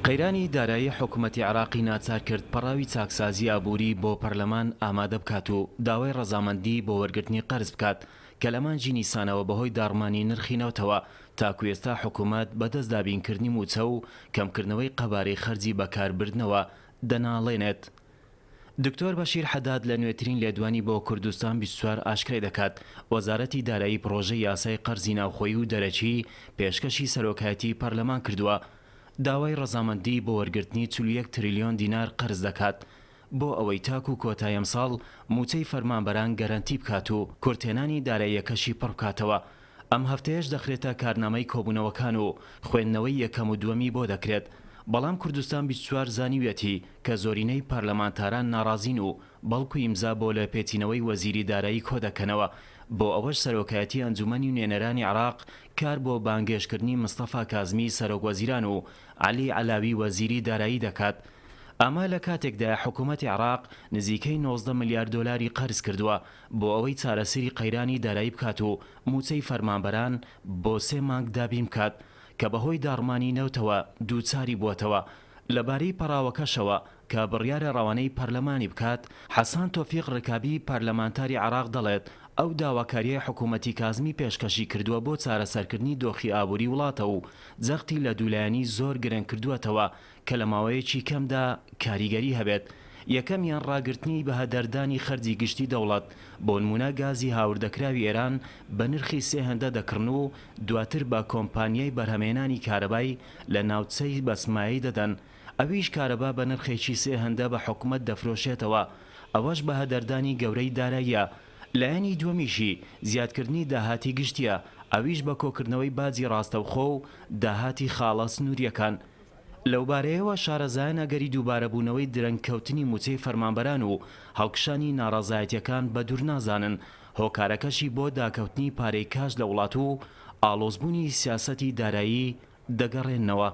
قەیرانی دارایی حکومەتی عێراقی ناچار کرد پەڕاوی چاکسازی ئابووری بۆ پەرلەمان ئامادە بکات و داوای ڕەزامەندی بۆ وەرگرتنی قەرز بکات کە لە مانگی نیسانەوە بەهۆی داڕمانی نرخی نەوتەوە تاکو ئێستا حکومەت بەدەست دابینکردنی مووچە و کەمکردنەوەی قەبارەی خەرجی بەکاربردنەوە دەناڵێنێت. دکتۆر بەشیر حەداد لە نوێترین لێدوانی بۆ کوردستان 24 ئاشکرای دەکات، وەزارەتی دارایی پڕۆژەی یاسای قەرزی ناوخۆیی و دەرەکی پێشکەشی سەرۆکایەتی پەرلەمان کردووە، داوای ڕەزامەندی بۆ وەرگرتنی 41 تریلیۆن دینار قەرز دەکات بۆ ئەوەی تاکو کۆتای ئەمساڵ مووچەی فەرمانبەران گەرەنتی بکات و کورتهێنانی داراییەکەشی پڕبکاتەوە. ئەم هەفتەیەش دەخرێتە کارنامەی کۆبوونەوەکان و خوێندنەوەی یەکەم و دووەمی بۆ دەکرێت، بەڵام کوردستان 24 زانیویەتی کە زۆرینەی پەرلەمانتاران ناڕازین و بەڵکو ئیمزا بۆ لێپێچینەوەی وەزیری دارایی کۆدەکەنەوە، بۆ ئەوەش سەرۆکایەتی ئەنجومەنی نوێنەرانی عێراق کار بۆ بانگهێشتکردنی مستەفا کازمی سەرۆک وەزیران و عەلی عەلاوی وەزیری دارایی دەکات. ئەمە لە کاتێکدایە حکومەتی عێراق نزیکەی 19 ملیار دۆلاری قەرز کردووە بۆ ئەوەی چارەسەری قەیرانی دارایی بکات و مووچەی فەرمانبەران بۆ سێ مانگ دابین بکات کە بەهۆی داڕمانی نەوتەوە دووچاری بووەتەوە. لەبارەی پەڕاوەکەشەوە کە بڕیارە ڕەوانەی پەرلەمانی بکات، حەسان تۆفیق ڕکابی پەرلەمانتاری عێراق دەڵێت، ئەو داواکارییەی حکومەتی کازمی پێشکەشی کردووە بۆ چارەسەرکردنی دۆخی ئابووری وڵاتە و جەختی لە دوولایەنی زۆر گرنگ کردووەتەوە کە لە ماوەیەکی کەمدا کاریگەری هەبێت، یەکەمیان ڕاگرتنی بەهەدەردانی خەرجی گشتی دەوڵەت، بۆنموونە گازی هاوردەکراوی ئێران بە نرخی سێ هێندە دەکڕن و دواتر بە کۆمپانیای بەرهەمهێنانی کارەبای لە ناوچەی بەسمایەی دەدەن، ئەویش کارەبا بە نرخێکی سێ هێندە بە حکومەت دەفرۆشێتەوە، ئەوەش بەهەدەردانی گەورەی داراییە. لایەنی دووەمیشی زیادکردنی داهاتی گشتییە، ئەویش بە کۆکردنەوەی باجی ڕاستەوخۆ و داهاتی خاڵە سنوورییەکان. لەوبارەیەوە شارەزایان ئەگەری دووبارەبوونەوەی درەنگکەوتنی مووچەی فەرمانبەران و هەڵکشانی ناڕەزایەتییەکان بەدوور نازانن، هۆکارەکەشی بۆ داکەوتنی پارەی کاش لە وڵات و ئاڵۆزبوونی سیاسەتی دارایی دەگەڕێننەوە.